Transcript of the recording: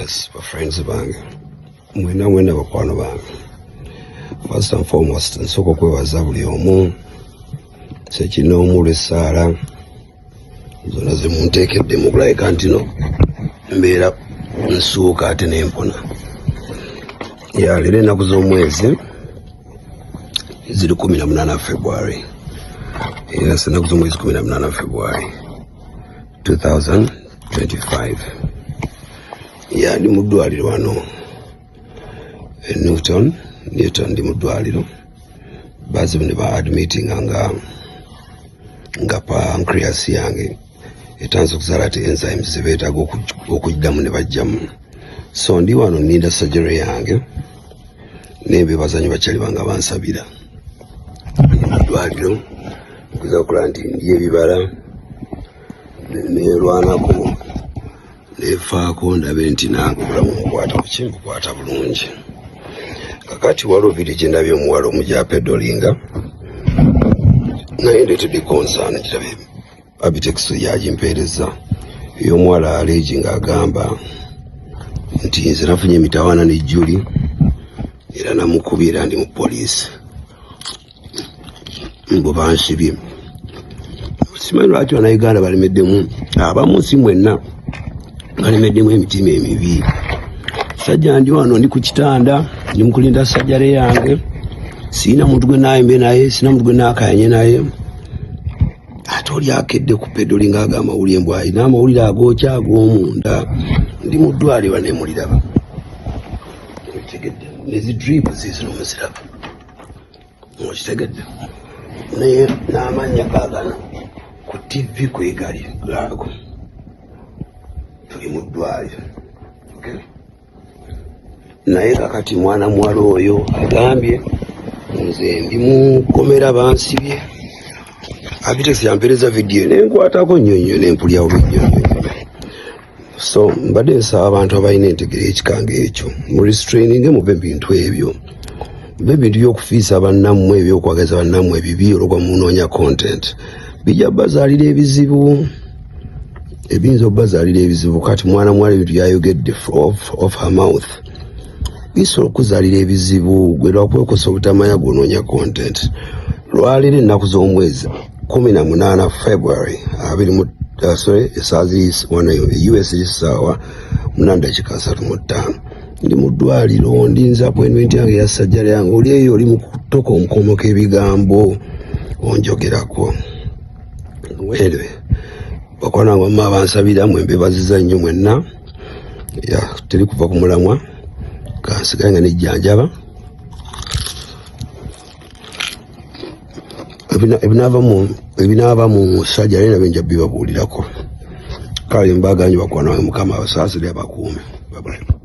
Yes, ba friends bange mwena mwena bakwano bange, first and foremost nsooka okwebaza buli omu sekinoomu olw'essaala zonna zemunteekedde mu kulabika nti no mbeera nsuuka ate nempona. Ya leero ennaku z'omwezi ziri 18 February, yes, ennaku z'omwezi 18 February 2025. Ya ndi mu ddwaliro wano e Newton, Newton, ndi mu ddwaliro. Bazibu ne ba admittinga nga pancreas yange etandise okuzaala ate enzymes zebeetaaga okugiddamu ne bajjamu. So ndi wano nninda surgery yange, naye mbebaza nnyo bakyali bange abansabira. Ndi mu ddwaliro nkuza okulaba nti ndya ebibala, neerwanako, neefaako, ndabe nti nange obulamu mukwata kuki, bukwata bulungi. Kakati waliwo video gye ndabye omuwala omujapedolinga, naye ndetedde concern. Kirabye Abitex yagimpeereza, ey'omuwala aleegi ng'agamba nti nze nafunye emitawaana ne Juli era namukubye era ndi mu poliisi, mbu bansibye. Simanyi lwaki Bannayuganda balemeddemu, abamu si mwenna, balemeddemu emitima emibi. Sajja ndi wano, ndi ku kitanda, ndi mukulinda surgery yange. Siina muntu gwe naayimbe naye, siina muntu gwe naakayanye naye, ate oli akedde ku peddling aga amawulire mbw alina amawulire agookya ag'omunda. Ndi mu ddwaliro nemuliraba, okitegedde? Nezi drip ziizino muziraba, okitegedde? Naye n'amannya gaagano ku TV kwegali gaago. Tuli mu ddwaliro, okay? Naye kakati mwana muwala oyo agambye nze ndi mukomera, bansibye. Abitex yampereza vidiyo nenkwatako nnyo nnyo, nempulyawo nnyo nnyo. So mbadde nsaba abantu abalina entegere ekikanga ekyo mu restraining, muve bintu ebyo, muve bintu by'okufiisa bannammwe, ebyokwagaza bannammwe ebibi olwokuba munoonya content. Bijja bazaalira ebizibu, ebiyinza okubazaalira ebizibu. Kati mwana muwala ebintu byayogedde off her mouth bisobola okuzaalira ebizibu gwe lwakwekosa obutamanya gwonoonya content. Lwaleero ennaku z'omwezi 18 February abiri mu sorry, esaawa ziri wano e US eri 8:35. Ndi mu ddwaliro, ndinza appointment yange ya surgery yange. Oli eyo oli mu kutoka omukomoka ebigambo onjogerako. Anyway, bakwana bamma abansabira mwembe baziza nnyo mwenna. Ya teri kuva ku mulamwa, kansigaye nga nejjanjaba. Ebinaava mu surgery nabyo nja bibabuulirako. Kale mbaganyi bakwana wange, Mukama abasaasire, abakuume. Bye bye.